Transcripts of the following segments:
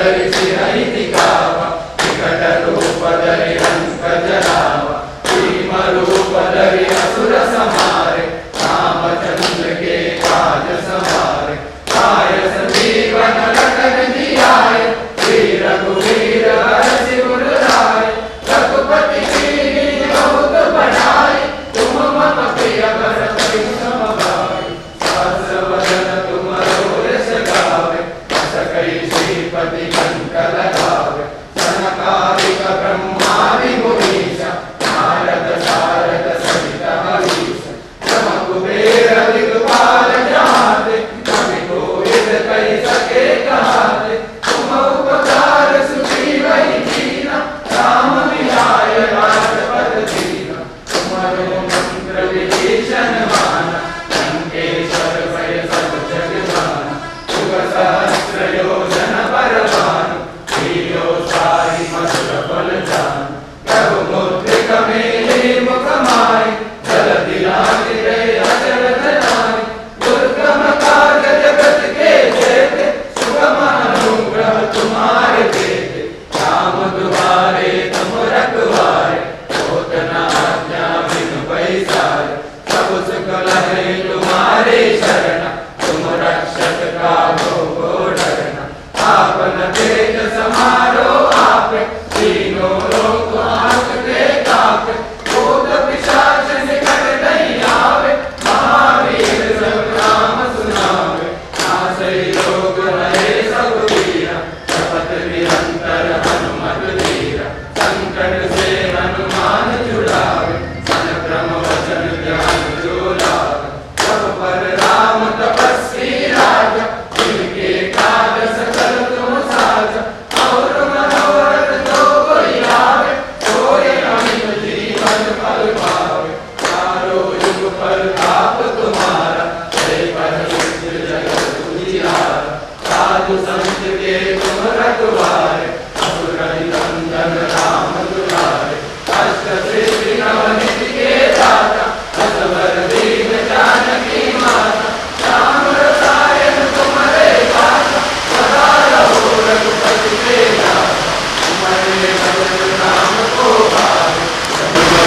धरि सिंह दिखावा, विकट रूप धरि लंक जरावा। भीम रूप धरि असुर संहारे, रामचंद्र के काज सवारे। लाय संजीवन लखन जियाए, श्री रघुवीर हरषि उर लाए। रघुपति कीन्ही बहुत बड़ाई, तुम मम प्रिय भरत सम भाई। सहस्र वदन तुमरो यश गावे, अस कहि श्रीपति कंठ लगावे। सनकादिक ब्रह्मादि मुनीसा, नारद सारद सहित अहीसा। यम कुबेर दिगपाल जहाते, कवि कोविद कहि सके कहाते। तुम उपकार सुग्रीवहि कीन्हा, राम मिलाए राजपद दीन्हा। तुम्हरो मंत्र विभीषण माना, लंकेश्वर भय सब जग जाना। युग सहस्र योजन पर भानु, लील्यो ताहि मधुर फल जानु। प्रभु मुद्रिका मेलि मुख माहि, जलधि लाँघि गए अचरज नाहि। दुर्गम काज जगत के जेते, सुगम अनुग्रह तुम्हारे तेते। राम दुआरे तुम रखवारे, होत न आज्ञा बिनु पैसारे। सब सुख लहे तुम्हारी शरण, तुम रक्षक काहू को डरना। आपन तेज समारो आपे, तीनों लोक हांकते कापे। भूत पिशाच निकट नहीं आवे, महावीर जब नाम सुनावे। नासै रोग हरै सब पीरा, जपत निरंतर हनुमत बीरा। संकट से हनुमान छुड़ावे, मन क्रम वचन ध्यान जो लावे। सब पर राम तपस्वी राजा, तिनके काज सकल तुम साजा। और मनोरथ जो कोई लावे, सोई अमित जीवन फल पावे। चारों युग परताप तुम्हारा, है प्रसिद्ध जगत उजियारा। साधु संत के तुम रखवारे, असुर निकंदन राम दुलारे। अष्ट सिद्धि नवनिधि के दाता, असवर दीन जानकी माता। राम रसायन तुम्हारे पासा, सदा रहो रघुपति के दासा। तुम्हारे भजन राम को पावे,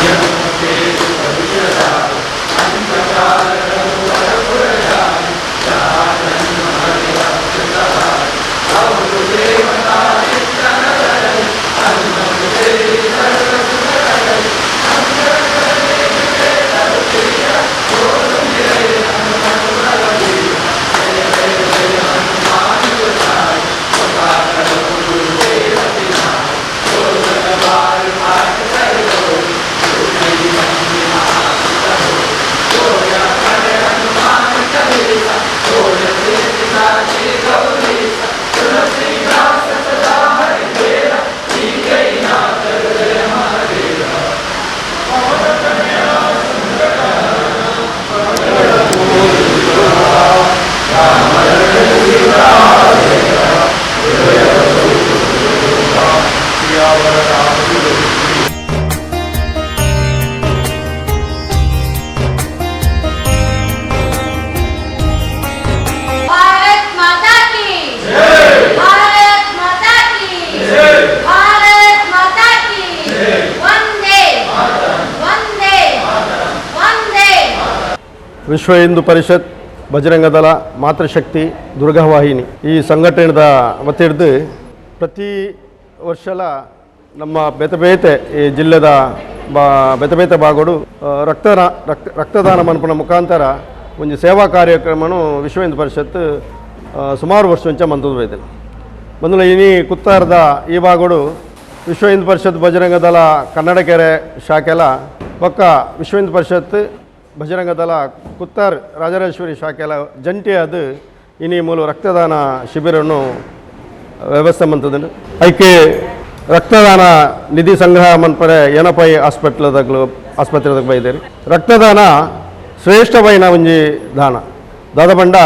जन्म के दुख बिसरावे। अंत काल रघुवरपुर जाई, जहाँ जन्म हरि भक्त कहाई। तब देवता चित्तन धरई, हनुमत से सर्व सुख करई। संकट कटे मिटे सब पीरा, जो सुमिरै हनुमत बलबीरा। जय जय जय हनुमान गोसाई, कृपा करो गुरुदेव की नाई। जो सत बार पाठ कर कोई, छूटहि बंदि महासुख होई। जो पढ़े हनुमान चालीसा, होय सिद्धि साखी गौरीसा। तुलसीदास सदा हरि चेला, कीजै नाथ हृदय महाडेरा। पवन तनया संकट हरना, मंगल मूर्ति राम लखन सीता हृदय बसहु सियावर रामचंद्र की। भारत माता की जय। भारत माता की जय। भारत माता की जय। वंदे, वंदे, वंदे। ವಿಶ್ವ ಹಿಂದೂ ಪರಿಷತ್, ಬಜರಂಗದಳ, ಮಾತೃಶಕ್ತಿ, ದುರ್ಗಾವಾಹಿನಿ ಈ ಸಂಘಟನೆದ ವತಿಡ್ದು ಪ್ರತಿ ವರ್ಷಲ ನಮ್ಮ ಬೇತೆ ಬೇತೆ ಈ ಜಿಲ್ಲೆದ ಬಾ ಬೇತೆ ಬೇತೆ ಭಾಗಡು ರಕ್ತದಾನ ಮನ್ಪುನ ಮುಖಾಂತರ ಒಂಜಿ ಸೇವಾ ಕಾರ್ಯಕ್ರಮನು ವಿಶ್ವ ಹಿಂದೂ ಪರಿಷತ್ ಸುಮಾರು ವರ್ಷ ಮುಂಚೆ ಮಂತದ್ದು ಬೈದಿನ. ಮೊದಲು ಇನಿ ಕುತ್ತಾರದ ಈ ಭಾಗಡು ವಿಶ್ವ ಹಿಂದೂ ಪರಿಷತ್ ಬಜರಂಗದಳ ಕನ್ನಡಕೆರೆ ಶಾಖೆಲ ಬೊಕ್ಕ ವಿಶ್ವ ಹಿಂದೂ ಪರಿಷತ್ ಬಜರಂಗದಳ ಕುತ್ತಾರ್ ರಾಜರಾಜೇಶ್ವರಿ ಶಾಖೆಲ ಜಂಟಿ ಅದು ಇನಿ ಮೂಲ ರಕ್ತದಾನ ಶಿಬಿರನ್ನು ವ್ಯವಸ್ಥೆ ಮಂತದ್ದು. ಐಕೆ ರಕ್ತದಾನ ನಿಧಿ ಸಂಗ್ರಹ ಮನ್ಪರೆ ಏನಪೈ ಹಾಸ್ಪಿಟ್ಲ್ದಾಗ್ಲು ಆಸ್ಪತ್ರೆದಾಗ ಬೈದೇರಿ. ರಕ್ತದಾನ ಶ್ರೇಷ್ಠವೈನ ಒಂಜಿ ದಾನ. ದಾದ ಪಂಡ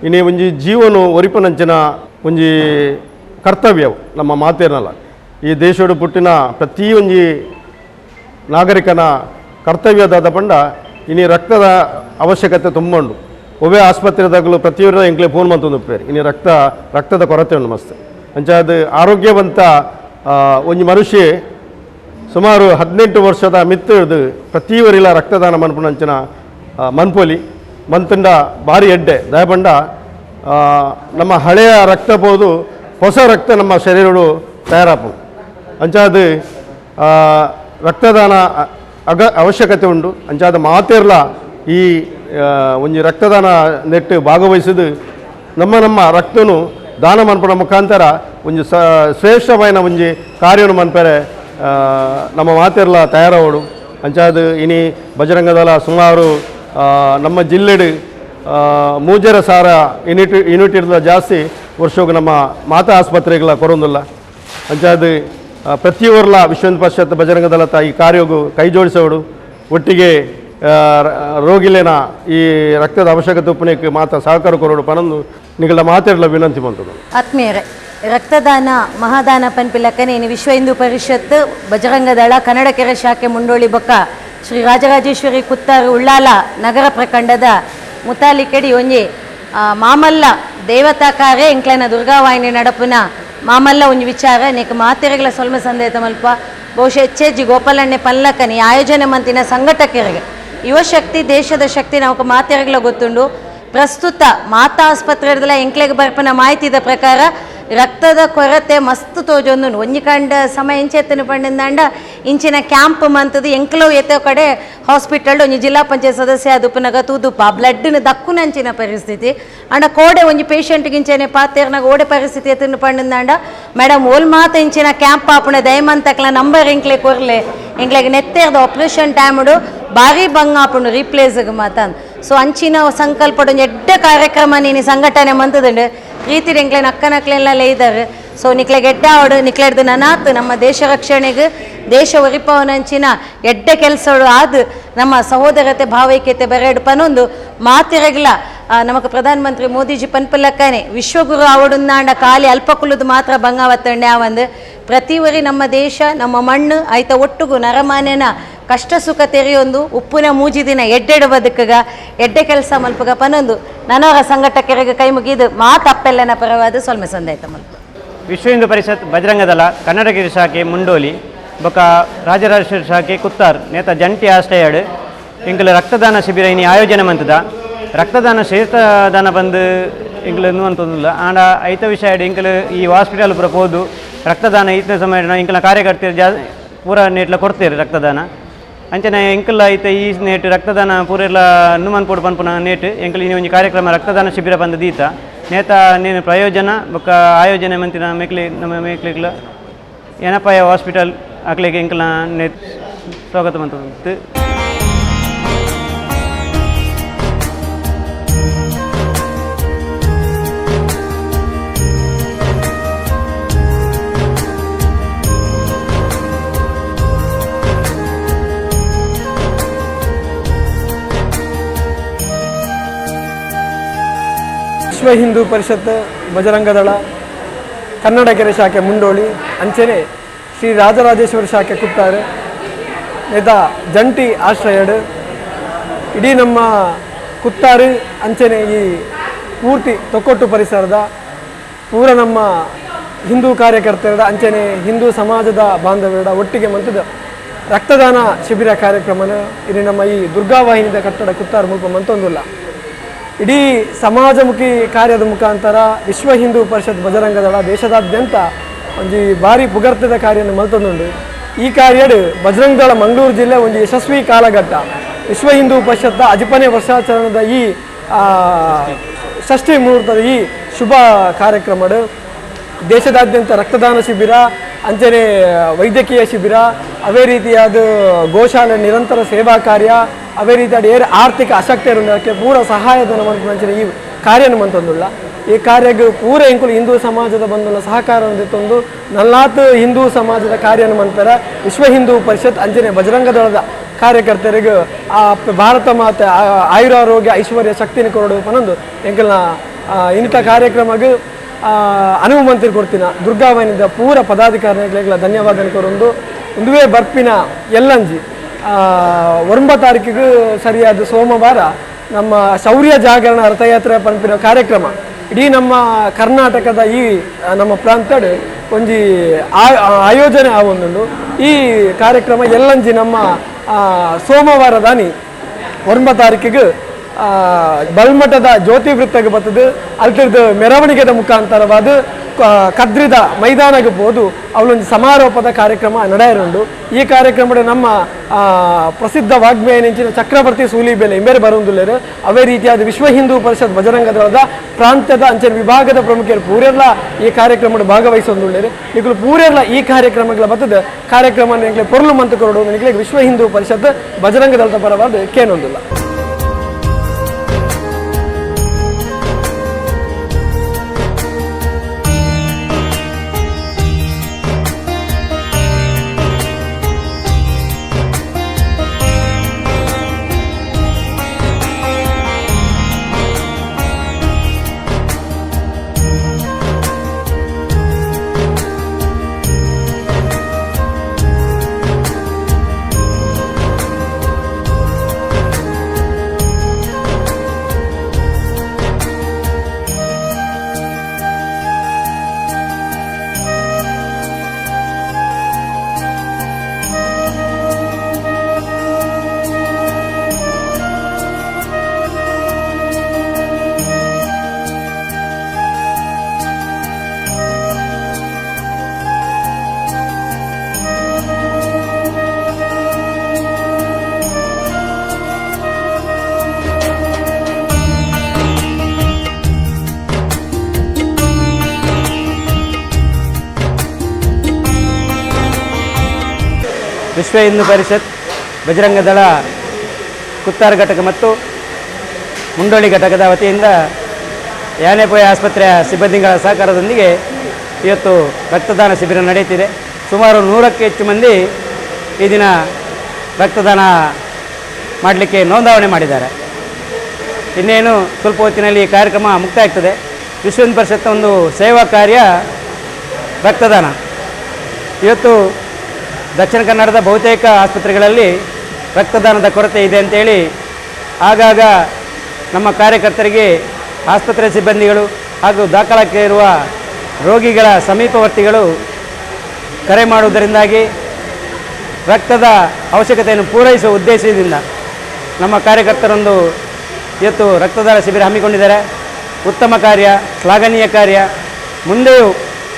ಇನಿ ಒಂಜಿ ಜೀವನ ಒರಿಪುನಂಚಿನ ಒಂಜಿ ಕರ್ತವ್ಯವು ನಮ್ಮ ಮಾತೇನಲ್ಲ. ಈ ದೇಶಡು ಪುಟ್ಟಿನ ಪ್ರತಿ ಒಂಜಿ ನಾಗರಿಕನ ಕರ್ತವ್ಯ. ದಾದ ಪಂಡ ಇನಿ ರಕ್ತದ ಅವಶ್ಯಕತೆ ತುಂಬ ಉಂಡು. ಒವ್ವೇ ಆಸ್ಪತ್ರೆದಾಗಲು ಪ್ರತಿಯೊಬ್ಬರು ಎಂಕ್ಲೆ ಫೋನ್ ಮಂತೊಂದು ಉಪ್ಪೇರು. ಇನಿ ರಕ್ತದ ಕೊರತೆ ಉಂಡು ಮಸ್ತ್. ಅಂಚಾದ ಅಂಚಾದ ಆರೋಗ್ಯವಂತ ಒಂಜಿ ಮನುಷ್ಯ ಸುಮಾರು 18 ವರ್ಷದ ಮಿತ್ತು ಪ್ರತಿವರಿಲ ರಕ್ತದಾನ ಮನ್ಪುನಂಚಿನ ಮನ್ಪೊಲಿ ಮಂತುಂಡ ಭಾರಿ ಎಡ್ಡೆ ದಯಪಂಡ ನಮ್ಮ ಹಳೆಯ ರಕ್ತ ಪೋದು ಹೊಸ ರಕ್ತ ನಮ್ಮ ಶರೀರಡು ತಯಾರಾಪು ಅಂಚಾದ ರಕ್ತದಾನ ಅವಶ್ಯಕತೆ ಉಂಡು ಅಂಚಾದ ಮಾತೆರ್ಲ ಈ ಒಂಜಿ ರಕ್ತದಾನ ನೆಟ್ಟು ಭಾಗವಹಿಸಿದು ನಮ್ಮ ನಮ್ಮ ರಕ್ತನು ದಾನ ಮನ್ಪುನ ಮುಖಾಂತರ ಒಂಜಿ ಶ್ರೇಷ್ಠವಾಯಿನ ಒಂಜಿ ಕಾರ್ಯನು ಮನ್ಪೆರೆ ನಮ್ಮ ಮಾತೆರ್ಲ ತಯಾರಾವಡು ಅಂಚಾದ ಇನಿ ಬಜರಂಗದಳ ಸುಮಾರು ನಮ್ಮ ಜಿಲ್ಲೆಡು 3,500 ಯೂನಿಟ್ ಜಾಸ್ತಿ ವರ್ಷಕ್ಕೆ ನಮ್ಮ ಮಾತಾ ಆಸ್ಪತ್ರೆಗಳ ಕೊರೊಂದಿಲ್ಲ ಅಂಚಾದ ಪ್ರತಿಯೊರ್ಲ ವಿಶ್ವ ಹಿಂದೂ ಪರಿಷತ್ ಬಜರಂಗದಳ ಈ ಕಾರ್ಯಗೂ ಕೈ ಜೋಡಿಸೋಡು ಒಟ್ಟಿಗೆ ರೋಗಿಲೇನ ಈ ರಕ್ತದ ಅವಶ್ಯಕತೆ ಉಪ್ಪುನೇಕ್ ಮಾತಾ ಸಹಕಾರ ಕೊರೋಡು ಪನೊಂದು ನಿಗಳ ಮಾತೆರ್ಲ ವಿನಂತಿ ಮಂತುಂಡು. ಆತ್ಮೀಯರೇ, ರಕ್ತದಾನ ಮಹಾದಾನ ಪನ್ಪಿಲಕ್ಕನೆ ಇನ್ನು ವಿಶ್ವ ಹಿಂದೂ ಪರಿಷತ್ ಬಜರಂಗದಳ ಕನ್ನಡಕೆರೆ ಶಾಖೆ ಮುಂಡೋಳಿ ಬೊಕ್ಕ ಶ್ರೀ ರಾಜರಾಜೇಶ್ವರಿ ಕುತ್ತಾರು ಉಳ್ಳಾಲ ನಗರ ಪ್ರಖಂಡದ ಮುತಾಲಿಕೆಡಿ ಒಂಜಿ ಮಾಮಲ್ಲ ದೇವತಾ ಕಾರ್ಯ ಎಂಕ್ಲೆನ ದುರ್ಗಾವಾಹಿನಿ ನಡಪುನ ಮಾಮಲ್ಲ ಒಂಜಿ ವಿಚಾರ ನೆಕ್ ಮಾತೆರೆಗಳ ಸೊಲ್ಮೆ ಸಂದೇತ ಮಲ್ಪ ಬಹುಶಃ ಹೆಚ್ಚೆಜ್ಜಿ ಗೋಪಾಲಣ್ಣೆ ಪಲ್ಲಕ್ಕನೆ ಆಯೋಜನೆ ಮಂತಿನ ಸಂಘಟಕರಿಗೆ ಯುವಶಕ್ತಿ ದೇಶದ ಶಕ್ತಿ ನಾವು ಮಾತೆರೆಗಳ ಗೊತ್ತುಂಡು. ಪ್ರಸ್ತುತ ಮಾತಾ ಆಸ್ಪತ್ರೆದಲ್ಲ ಎಂಕ್ಲೆಗ್ ಬರ್ಪನ ಮಾಹಿತಿದ ಪ್ರಕಾರ ರಕ್ತದ ಕೊರತೆ ಮಸ್ತ್ ತೋಜೊಂದುಂಡು. ಒಂಜಿ ಕಂಡ ಸಮಯ ಎಂಚೆತ್ತನ ಪಂಡಂದಾಂಡ ಇಂಚಿನ ಕ್ಯಾಂಪ್ ಮಂತದು ಎಂಕ್ಲೋ ಎತ್ತೋ ಕಡೆ ಹಾಸ್ಪಿಟಲ್ ಒಂಜಿ ಜಿಲ್ಲಾ ಪಂಚಾಯತ್ ಸದಸ್ಯ ಅದು ಉಪನಗ ತೂದುಪ ಬ್ಲಡ್ನ ದಕ್ಕುನಂಚಿನ ಪರಿಸ್ಥಿತಿ ಅಂಡ ಕೋಡೆ ಒಂಜಿ ಪೇಷಂಟ್ಗೆ ಇಂಚನೆ ಪಾತೇರ್ನಾಗ ಓಡೆ ಪರಿಸ್ಥಿತಿ ಎತ್ತನ ಪಂಡಂದಾಂಡ ಮೇಡಮ್ ಓಲ್ ಮಾತ ಇಂಚಿನ ಕ್ಯಾಂಪ್ ಆಪುಣ ದಯಮಂತಕ್ಲ ನಂಬರ್ ಎಂಕ್ಲೆ ಕೊರ್ಲೆ ಎಂಕ್ಲೆಗ್ ನೆತ್ತೇರ್ದ ಆಪರೇಷನ್ ಟೈಮ್ಡು ಭಾರಿ ಬಂಗ ಆಪುಂಡು ರೀಪ್ಲೇಸ್ಗೆ ಮಾತಾನ್. ಸೊ ಅಂಚಿನ ಸಂಕಲ್ಪ ಒಂಜಿ ಎಡ್ಡೆ ಕಾರ್ಯಕ್ರಮ ನೀನು ಸಂಘಟನೆ ಮಂತದುಂಡು ರೀತಿ ಎಂಕ್ಲೆನ ಅಕ್ಕನಕ್ಲೆಲ್ಲ ಲೇಯ್ದಾರೆ. ಸೊ ನಿಕ್ಲೆಗ್ ಎಡ್ಡೆ ಆವಡು ನಿಕ್ಲೆಡ್ದು ನನಾತ್ ನಮ್ಮ ದೇಶ ರಕ್ಷಣೆಗೆ ದೇಶ ಒರಿಪವನಂಚಿನ ಎಡ್ಡೆ ಕೆಲಸಡು ಆದ್ ನಮ್ಮ ಸಹೋದರತೆ ಭಾವೈಕ್ಯತೆ ಬರೆಡು ಪನೊಂದು ಮಾತಿರಗ್ಲ ನಮಕ್ ಪ್ರಧಾನಮಂತ್ರಿ ಮೋದಿಜಿ ಪನ್ಪಲಕ್ಕನೆ ವಿಶ್ವಗುರು ಆವಡುಂದಾಂಡ ಖಾಲಿ ಅಲ್ಪ ಕುಲುದು ಮಾತ್ರ ಬಂಗಾವತ್ತಂಡೆ ಆವಂದು ಪ್ರತಿವರಿ ನಮ್ಮ ದೇಶ ನಮ್ಮ ಮಣ್ಣು ಆಯ್ತ ಒಟ್ಟುಗು ನರಮಾನ್ಯನ ಕಷ್ಟ ಸುಖ ತೆರೆಯೊಂದು ಉಪ್ಪುನ ಮೂಜಿದಿನ ಎಡ್ಡೆಡು ಬದುಕಗ ಎಡ್ಡೆ ಕೆಲಸ ಮಲ್ಪಗ ಪನೊಂದು ನನವರ ಸಂಘಟಕರಿಗೆ ಕೈ ಮುಗಿದು ಮಾತಪ್ಪೆಲ್ಲನ ಪರವಾದ ಸೊಲ್ಮೆ ಸಂದಾಯ್ತ ಮಲ್ಪ. ವಿಶ್ವ ಹಿಂದೂ ಪರಿಷತ್ ಬಜರಂಗದಳ ಕನ್ನಡಗಿರಿ ಶಾಖೆ ಮುಂಡೋಲಿ ಬೊಕ ರಾಜರಾಜೇಶ್ವರಿ ಶಾಖೆ ಕುತ್ತಾರ್ ನೇತ ಜಂಟಿ ಆಶ್ರಯಡು ಎಂಕುಲು ರಕ್ತದಾನ ಶಿಬಿರ ಇನಿ ಆಯೋಜನೆ ಮಂತದ ರಕ್ತದಾನ ಶ್ರೇಷ್ಠದಾನ ಬಂದು ಎಂಕುಲು ಅಂತಂದಿಲ್ಲ ಆಂಡ ಐತ ವಿಷಯ ಎಂಕುಲು ಈ ಹಾಸ್ಪಿಟಲ್ ಪೂರ ಪೋದು ರಕ್ತದಾನ ಈತನ ಸಮಯ ಎಂಕಲ ಕಾರ್ಯಕರ್ತರು ಪೂರ ನೇಟ್ಲ ಕೊಡ್ತೀರಿ ರಕ್ತದಾನ ಅಂಚನೆ ಎಂಕುಲ ಐತ ಈ ನೇಟ್ ರಕ್ತದಾನ ಪೂರೆಲ್ಲ ನುಮನ್ ಪೋಡು ಪನ್ಪುನ ನೇಟ್ ಎಂಕುಲು ಇನಿ ಒಂಜಿ ಕಾರ್ಯಕ್ರಮ ರಕ್ತದಾನ ಶಿಬಿರ ಬಂದು ದೀತ ನೇತ ನೇನು ಪ್ರಯೋಜನ ಬೊಕ್ಕ ಆಯೋಜನೆ ಮಂತಿನ ಮೇಕ್ಲಿ ನಮ್ಮ ಮೇಕ್ಲಿಗ್ಲ ಏನಪಾಯ ಹಾಸ್ಪಿಟಲ್ ಅಕ್ಲಿಗೆ ಎಂಕಲ್ನ ನೇತ್ ಸ್ವಾಗತ ಮಂತುಂಡು. ವಿಶ್ವ ಹಿಂದೂ ಪರಿಷತ್ ಬಜರಂಗದಳ ಕನ್ನಡಕೆರೆ ಶಾಖೆ ಮುಂಡೋಳಿ ಅಂಚನೆ ಶ್ರೀ ರಾಜರಾಜೇಶ್ವರಿ ಶಾಖೆ ಕುಟ್ಟಾರು ನೇತ ಜಂಟಿ ಆಶ್ರಯಡು ಇಡೀ ನಮ್ಮ ಕುತ್ತಾರು ಅಂಚನೆ ಈ ಪೂರ್ತಿ ತೊಕ್ಕೊಟ್ಟು ಪರಿಸರದ ಪೂರ ನಮ್ಮ ಹಿಂದೂ ಕಾರ್ಯಕರ್ತರ ಅಂಚನೆ ಹಿಂದೂ ಸಮಾಜದ ಬಾಂಧವ್ಯರ ಒಟ್ಟಿಗೆ ಮಂತದ ರಕ್ತದಾನ ಶಿಬಿರ ಕಾರ್ಯಕ್ರಮನ ಇಲ್ಲಿ ನಮ್ಮ ಈ ದುರ್ಗಾವಾಹಿನಿದ ಕಟ್ಟಡ ಕುತ್ತಾರು ಮುಲ್ಪ ಮಂತೊಂದುಲ್ಲ. ಇಡೀ ಸಮಾಜಮುಖಿ ಕಾರ್ಯದ ಮುಖಾಂತರ ವಿಶ್ವ ಹಿಂದೂ ಪರಿಷತ್ ಬಜರಂಗದಳ ದೇಶದಾದ್ಯಂತ ಒಂಜಿ ಭಾರಿ ಪುಗರ್ತದ ಕಾರ್ಯವನ್ನು ಮಲ್ತೊಂದುಂಡು. ಈ ಕಾರ್ಯಡು ಬಜರಂಗದಳ ಮಂಗಳೂರು ಜಿಲ್ಲೆ ಒಂದು ಯಶಸ್ವಿ ಕಾಲಘಟ್ಟ. ವಿಶ್ವ ಹಿಂದೂ ಪರಿಷತ್ನ ಅಜಿಪನೇ ವರ್ಷಾಚರಣದ ಈ ಷಷ್ಠಿ ಮುಹೂರ್ತದ ಈ ಶುಭ ಕಾರ್ಯಕ್ರಮಡು ದೇಶದಾದ್ಯಂತ ರಕ್ತದಾನ ಶಿಬಿರ ಅಂಚನೆ ವೈದ್ಯಕೀಯ ಶಿಬಿರ ಅವೇ ರೀತಿಯಾದ ಗೋಶಾಲೆ ನಿರಂತರ ಸೇವಾ ಕಾರ್ಯ ಅವೇ ರೀತಿಯಾದ ಏರ್ ಆರ್ಥಿಕ ಅಶಕ್ತರುನ್ನಕ್ಕೆ ಪೂರ ಸಹಾಯಧನ ಮಂಚನೆ ಈ ಕಾರ್ಯನ ಮಂತೊಂದುಲ್ಲ. ಈ ಕಾರ್ಯಕ್ಕೆ ಪೂರ ಎಂಕುಲು ಹಿಂದೂ ಸಮಾಜದ ಬಂಧುನ ಸಹಕಾರ ತಂದು ನಲ್ಲಾತು ಹಿಂದೂ ಸಮಾಜದ ಕಾರ್ಯನ ಮಂತರ ವಿಶ್ವ ಹಿಂದೂ ಪರಿಷತ್ ಅಂಚನೆ ಬಜರಂಗದಳದ ಕಾರ್ಯಕರ್ತರಿಗೆ ಆ ಭಾರತ ಮಾತೆ ಆಯುರಾರೋಗ್ಯ ಐಶ್ವರ್ಯ ಶಕ್ತಿನ ಕೊರಡು ಪನೊಂದು ಎಂಕಲ್ನ ಇಂಥ ಕಾರ್ಯಕ್ರಮಕ್ಕೆ ಅನುವು ಮಂತ್ರಿ ಕೊಡ್ತೀನ ದುರ್ಗಾವಾಹಿನಿದ ಪೂರ ಪದಾಧಿಕಾರಿಗಳಿಗೆ ಧನ್ಯವಾದ ಕೊರೊಂದು ಒಂದುವೇ ಬರ್ಪಿನ ಎಲ್ಲಂಜಿ 9 ತಾರೀಕಿಗೆ ಸರಿಯಾದ ಸೋಮವಾರ ನಮ್ಮ ಶೌರ್ಯ ಜಾಗರಣ ರಥಯಾತ್ರೆ ಪನ್ಪಿನ ಕಾರ್ಯಕ್ರಮ ಇಡೀ ನಮ್ಮ ಕರ್ನಾಟಕದ ಈ ನಮ್ಮ ಪ್ರಾಂತ್ಯಡ್ ಒಂಜಿ ಆಯೋಜನೆ ಆವೊಂದುಂಡು. ಈ ಕಾರ್ಯಕ್ರಮ ಎಲ್ಲಂಜಿ ನಮ್ಮ ಸೋಮವಾರ ದಾನಿ 9 ತಾರೀಕಿಗೆ ಬಲ್ಮಠದ ಜ್ಯೋತಿ ವೃತ್ತಗೆ ಬರ್ತದೆ. ಅಲ್ತಿರ್ದು ಮೆರವಣಿಗೆದ ಮುಖಾಂತರವಾದ ಕದ್ರಿದ ಮೈದಾನಕ್ಕೆ ಪೋದು ಅವಳೊಂದು ಸಮಾರೋಪದ ಕಾರ್ಯಕ್ರಮ ನಡೆಯರುಂಡು. ಈ ಕಾರ್ಯಕ್ರಮದ ನಮ್ಮ ಪ್ರಸಿದ್ಧ ವಾಗ್ಮಯನೆಂಚಿನ ಚಕ್ರವರ್ತಿ ಸೂಲಿಬೆಲೆ ಇಂಬೇರೆ ಬರುವುದಿಲ್ಲರು. ಅವೇ ರೀತಿಯಾದ ವಿಶ್ವ ಹಿಂದೂ ಪರಿಷತ್ ಬಜರಂಗ ದಳದ ಪ್ರಾಂತ್ಯದ ಅಂಚಿನ ವಿಭಾಗದ ಪ್ರಮುಖರು ಪೂರೆಲ್ಲ ಈ ಕಾರ್ಯಕ್ರಮದ ಭಾಗವಹಿಸೊಂದುಳ್ಳೇರು. ನಿಕಲು ಪೂರೆಲ್ಲ ಈ ಕಾರ್ಯಕ್ರಮಗಳ ಬರ್ತದೆ ಕಾರ್ಯಕ್ರಮ ನಿಕ್ಲೆ ಪೊರ್ಲು ಮಂತು ಕೊರಡು ನಿಕ್ಲೆ ವಿಶ್ವ ಹಿಂದೂ ಪರಿಷತ್ ಬಜರಂಗ ದಳದ ಪರವಾದ ಕೇನೊಂದಿಲ್ಲ. ವಿಶ್ವ ಹಿಂದೂ ಪರಿಷತ್ ಬಜರಂಗ ದಳ ಕುತ್ತಾರ್ ಘಟಕ ಮತ್ತು ಮುಂಡೋಳಿ ಘಟಕದ ವತಿಯಿಂದ ಯಾನೆಪೋಯ ಆಸ್ಪತ್ರೆಯ ಸಿಬ್ಬಂದಿಗಳ ಸಹಕಾರದೊಂದಿಗೆ ಇವತ್ತು ರಕ್ತದಾನ ಶಿಬಿರ ನಡೆಯುತ್ತಿದೆ. ಸುಮಾರು 100ಕ್ಕೂ ಹೆಚ್ಚು ಮಂದಿ ಈ ದಿನ ರಕ್ತದಾನ ಮಾಡಲಿಕ್ಕೆ ನೋಂದಾವಣೆ ಮಾಡಿದ್ದಾರೆ. ಇನ್ನೇನು ಸ್ವಲ್ಪ ಹೊತ್ತಿನಲ್ಲಿ ಈ ಕಾರ್ಯಕ್ರಮ ಮುಕ್ತಾಯ ಆಗ್ತದೆ. ವಿಶ್ವ ಹಿಂದೂ ಪರಿಷತ್ ಒಂದು ಸೇವಾ ಕಾರ್ಯ ರಕ್ತದಾನ. ಇವತ್ತು ದಕ್ಷಿಣ ಕನ್ನಡದ ಬಹುತೇಕ ಆಸ್ಪತ್ರೆಗಳಲ್ಲಿ ರಕ್ತದಾನದ ಕೊರತೆ ಇದೆ ಅಂತೇಳಿ ಆಗಾಗ ನಮ್ಮ ಕಾರ್ಯಕರ್ತರಿಗೆ ಆಸ್ಪತ್ರೆ ಸಿಬ್ಬಂದಿಗಳು ಹಾಗೂ ದಾಖಲಾಗಿರುವ ರೋಗಿಗಳ ಸಮೀಪವರ್ತಿಗಳು ಕರೆ ಮಾಡುವುದರಿಂದಾಗಿ ರಕ್ತದ ಅವಶ್ಯಕತೆಯನ್ನು ಪೂರೈಸುವ ಉದ್ದೇಶದಿಂದ ನಮ್ಮ ಕಾರ್ಯಕರ್ತರೊಂದು ಇವತ್ತು ರಕ್ತದಾನ ಶಿಬಿರ ಹಮ್ಮಿಕೊಂಡಿದ್ದಾರೆ. ಉತ್ತಮ ಕಾರ್ಯ, ಶ್ಲಾಘನೀಯ ಕಾರ್ಯ. ಮುಂದೆಯೂ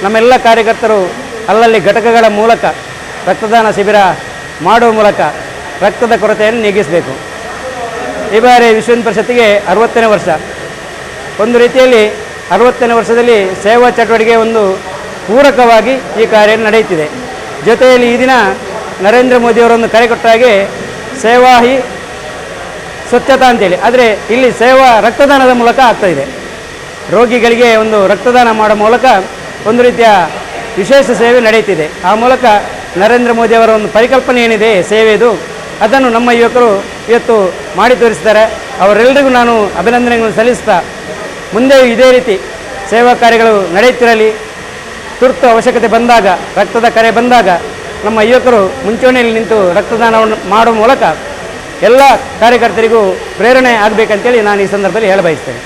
ನಮ್ಮೆಲ್ಲ ಕಾರ್ಯಕರ್ತರು ಅಲ್ಲಲ್ಲಿ ಘಟಕಗಳ ಮೂಲಕ ರಕ್ತದಾನ ಶಿಬಿರ ಮಾಡುವ ಮೂಲಕ ರಕ್ತದ ಕೊರತೆಯನ್ನು ನೀಗಿಸಬೇಕು. ಈ ಬಾರಿ ವಿಶ್ವ ಹಿಂದೂ ಪರಿಷತ್ತಿಗೆ 60ನೇ ವರ್ಷ. ಒಂದು ರೀತಿಯಲ್ಲಿ 60ನೇ ವರ್ಷದಲ್ಲಿ ಸೇವಾ ಚಟುವಟಿಕೆ ಒಂದು ಪೂರಕವಾಗಿ ಈ ಕಾರ್ಯ ನಡೆಯುತ್ತಿದೆ. ಜೊತೆಯಲ್ಲಿ ಈ ದಿನ ನರೇಂದ್ರ ಮೋದಿಯವರೊಂದು ಕರೆ ಕೊಟ್ಟ ಹಾಗೆ ಸೇವಾ ಹಿ ಸ್ವಚ್ಛತಾ ಅಂತೇಳಿ, ಆದರೆ ಇಲ್ಲಿ ಸೇವಾ ರಕ್ತದಾನದ ಮೂಲಕ ಆಗ್ತಾಯಿದೆ. ರೋಗಿಗಳಿಗೆ ಒಂದು ರಕ್ತದಾನ ಮಾಡೋ ಮೂಲಕ ಒಂದು ರೀತಿಯ ವಿಶೇಷ ಸೇವೆ ನಡೆಯುತ್ತಿದೆ. ಆ ಮೂಲಕ ನರೇಂದ್ರ ಮೋದಿಯವರ ಒಂದು ಪರಿಕಲ್ಪನೆ ಏನಿದೆ ಸೇವೆದು, ಅದನ್ನು ನಮ್ಮ ಯುವಕರು ಇವತ್ತು ಮಾಡಿ ತೋರಿಸ್ತಾರೆ. ಅವರೆಲ್ಲರಿಗೂ ನಾನು ಅಭಿನಂದನೆಗಳನ್ನು ಸಲ್ಲಿಸ್ತಾ ಮುಂದೆ ಇದೇ ರೀತಿ ಸೇವಾ ಕಾರ್ಯಗಳು ನಡೆಯುತ್ತಿರಲಿ. ತುರ್ತು ಅವಶ್ಯಕತೆ ಬಂದಾಗ, ರಕ್ತದ ಕರೆ ಬಂದಾಗ ನಮ್ಮ ಯುವಕರು ಮುಂಚೂಣಿಯಲ್ಲಿ ನಿಂತು ರಕ್ತದಾನವನ್ನು ಮಾಡುವ ಮೂಲಕ ಎಲ್ಲ ಕಾರ್ಯಕರ್ತರಿಗೂ ಪ್ರೇರಣೆ ಆಗಬೇಕಂತೇಳಿ ನಾನು ಈ ಸಂದರ್ಭದಲ್ಲಿ ಹೇಳಬಯಸ್ತೇನೆ.